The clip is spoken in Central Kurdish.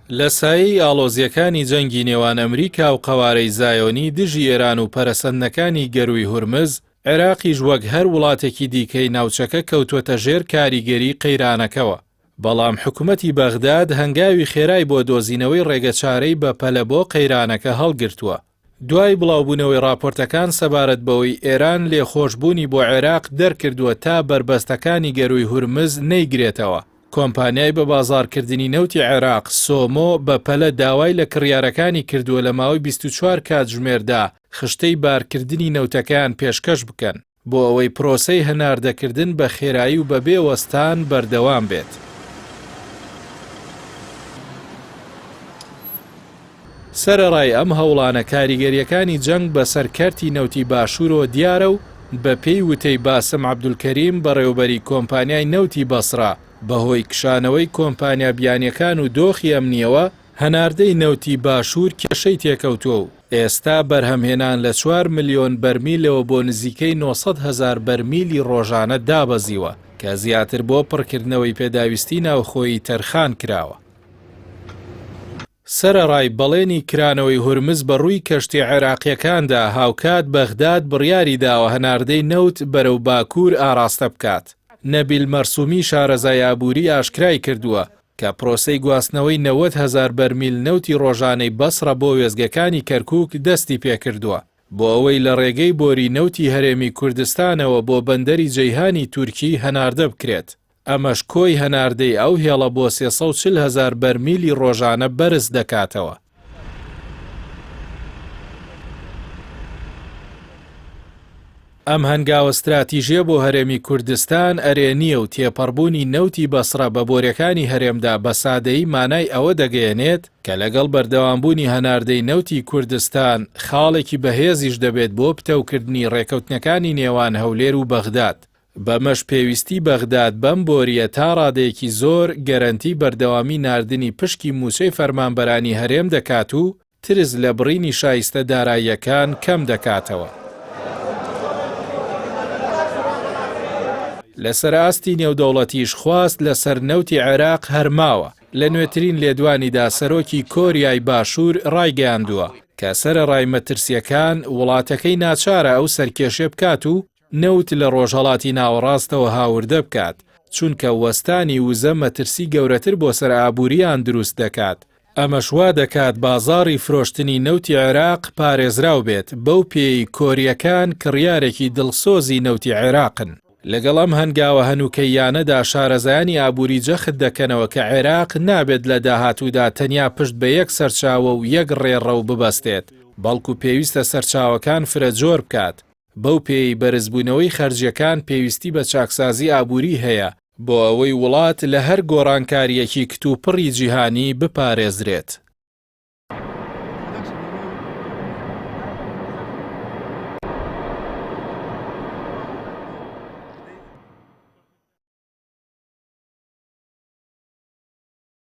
لە سایەی ئاڵۆزییەکانی جەنگی نێوان ئەمریکا و قەوارەی زایۆنی دژی ئێران و پەرەسەندنەکانی گەرووی هورمز، عێراقیش وەک هەر وڵاتێکی دیکەی ناوچەکە کەوتووەتە ژێر کاریگەری قەیرانەکەوە. بەڵام حکومەتی بەغداد هەنگاوی خێرای بۆ دۆزینەوەی ڕێگەچارەی بەپەلە بۆ قەیرانەکە هەڵگرتووە. دوای بڵاوبوونەوەی ڕاپۆرتەکان سەبارەت بەوەی ئێران لێخۆشبوونی بۆ عێراق دەرکردووە تا بەربەستەکانی گەرووی هورمز نەیگرێتەوە، کۆمپانیای بەبازاڕکردنی نەوتی عێراق، سۆمۆ، بەپەلە داوای لە کڕیارەکانی کردووە لە ماوەی 24 کاتژمێردا خشتەی بارکردنی نەوتەکەیان پێشکەش بکەن. بۆ ئەوەی پرۆسەی هەناردەکردن بە خێرایی و بەبێ وەستان بەردەوام بێت. سەرەڕای ئەم هەوڵانە کاریگەرییەکانی جەنگ بەسەر کەرتی نەوتی باشوورەوە دیارە و بەپێی وتەی باسم عەبدولکەریم بەڕێوەبەری کۆمپانیای نەوتی بەسڕە بەهۆی کشانەوەی کۆمپانیا بیانییەکان و دۆخی ئەمنییەوە هەناردەی نەوتی باشوور کێشەی تێکەوتووە و ئێستا بەرهەمهێنان لە چوار ملیۆن بەرمیلەوە بۆ نزیکەی 900 هەزار بەرمیلی ڕۆژانە دابەزیوە کە زیاتر بۆ پڕکردنەوەی پێداویستی ناوخۆیی تەرخان کراوە. سەرەڕای بەڵێنی کرانەوەی هورمز بە ڕووی کەشتیە عێراقییەکاندا، هاوکات بەغداد بڕیاری داوە هەناردەی نەوت بەرەو باکوور ئاراستە بکات. نەبیل مەرسومی شارەزای ئابووری ئاشکرای کردووە، کە پرۆسەی گواستنەوەی 90 هەزار بەرمیل نەوتی ڕۆژانەی بەسڕە بۆ وێستگەکانی کەرکووک دەستی پێکردووە، بۆ ئەوەی لە ڕێگەی بۆری نەوتی هەرێمی کوردستانەوە بۆ بەندەری جەیهانی تورکی هەناردە بکرێت، ئەمەش کۆی هەناردەی ئەو هێڵە بۆ 340 هەزار بەرمیلی ڕۆژانە بەرز دەکاتەوە. ئەم هەنگاوە ستراتیژیە بۆ هەرێمی کوردستان ئەرێنییە و تێپەڕبوونی نەوتی بەسڕە بە بۆریەکانی هەرێمدا بە سادەیی مانای ئەوە دەگەیەنێت کە لەگەڵ بەردەوامبوونی هەناردەی نەوتی کوردستان خاڵێکی بەهێزیش دەبێت بۆ پتەوکردنی ڕێکەوتنەکانی نێوان هەولێر و بەغداد بەمەش پێویستی بەغداد بەم بۆرییە تا ڕادەیەکی زۆر گەرەنتی بەردەوامی ناردنی پشکی مووچەی فەرمانبەرانی هەرێم دەکات و ترس لە بڕینی شایستە داراییەکان کەم دەکاتەوە. لەسەر ئاستی نێودەوڵەتیش خواست لەسەر نەوتی عێراق هەر ماوە، لە نوێترین لێدوانیدا سەرۆکی کۆریای باشوور ڕایگەیاندووە کە سەرەڕای مەترسییەکان، وڵاتەکەی ناچارە ئەو سەرکێشیە بکات و نەوت لە ڕۆژهەڵاتی ناوەڕاستەوە هاوردە بکات، چونکە وەستانی وزە مەترسی گەورەتر بۆ سەر ئابوورییان دروست دەکات، ئەمەش وا دەکات بازاڕی فرۆشتنی نەوتی عێراق پارێزراو بێت، بەو پێیەی کۆرییەکان کڕیارێکی دڵسۆزی نەوتی عێراقن. لەگەڵ ئەم هەنگاوە هەنووکەییانەدا شارەزایانی ئابووری جەخت دەکەنەوە کە عێراق نابێت لە داهاتوودا تەنیا پشت بە یەک سەرچاوە و یەک ڕێڕەو ببەستێت، بەڵکو پێویستە سەرچاوەکان فرەجۆر بکات، بەو پێیەی بەرزبوونەوەی خەرجییەکان پێویستی بە چاکسازی ئابووری هەیە، بۆ ئەوەی وڵات لە هەر گۆڕانکارییەکی کتوپڕی جیهانی بپارێزرێت.